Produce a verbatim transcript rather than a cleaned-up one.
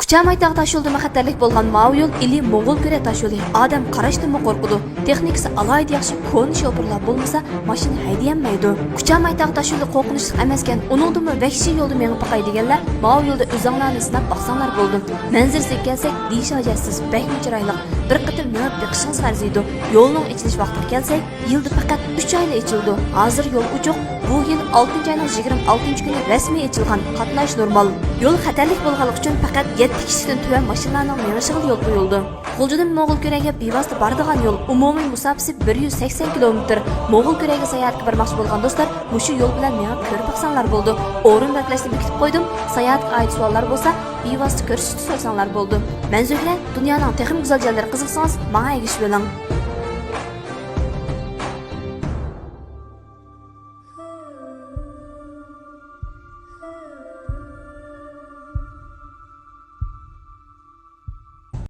كۇچامايتاغ تاشيولىدىمۇ خەتەرلىك بولغان ماۋۇ يول ئىلى موڭغۇل كۈرە تاشيولى. ئادەم قاراشتىنمۇ قورقىدۇ. تېخنىكىسى ئالاھىدە ياخشى، كونا شوپۇرلار بولمىسا ماشىنا ھەيدىيەلمەيدۇ. كۇچامايتاغ تاشيولى قورقۇنچلۇق ئەمەسكەن، ئۇنىڭدىنمۇ ۋەھشىي يولدا مېڭىپ باقاي دېگەنلەر ماۋۇ يولدا ئۆزۈڭلارنى سىناپ باقساڭلار بولىدۇ. مەنزىرىسىگە كەلسەك، دېيىش ھاجەتسىز، بەكمۇ چىرايلىق. بىر قېتىم مېڭىپ بېقىشىڭىز ئەرزىيدۇ. يولنىڭ ئېچىلىش ۋاقتىغا كەلسەك، يىلدا پەقەت ئۈچ ئايلا ئېچىلىدۇ. ھازىر يول ئوچۇق. بۇ يىل ئالتىنچى ئاينىڭ يىگىرمە ئالتىنچى كۈنى رەسمىي ئېچىلغان، قاتناش نورمال. يول خەتەرلىك بولغانلىقى ئۈچۈن پەقەت يەتتە كىشىدىن تۆۋەن ماشىنىلارنىڭ مېڭىشىغىلا يول قويۇلىدۇ. غۇلجىدىن موڭغۇل كۈرەگە بىۋاسىتە بارىدىغان يول ئومۇمىي مۇساپىسى بىر يۈز سەكسەن كىلومېتىر. موڭغۇل كۈرەگە ساياھەتكە بارماقچى بولغان دوستلار مۇشۇ يول بىلەن مېڭىپ كۆرۈپ باقساڭلار بولىدۇ. ئورۇن بەلگىلەشنى بېكىتىپ قويدۇم. ساياھەتكە ئائىت سوئاللار بولسا، بىۋاسىتە كۆرسىتىشتە سورىساڭلار بولىدۇ. مەن زۆھرە، دۇنيانىڭ تېخىمۇ گۈزەل جايلىرىغا قىزىقسىڭىز، ماڭا ئەگىشىۋېلىڭ.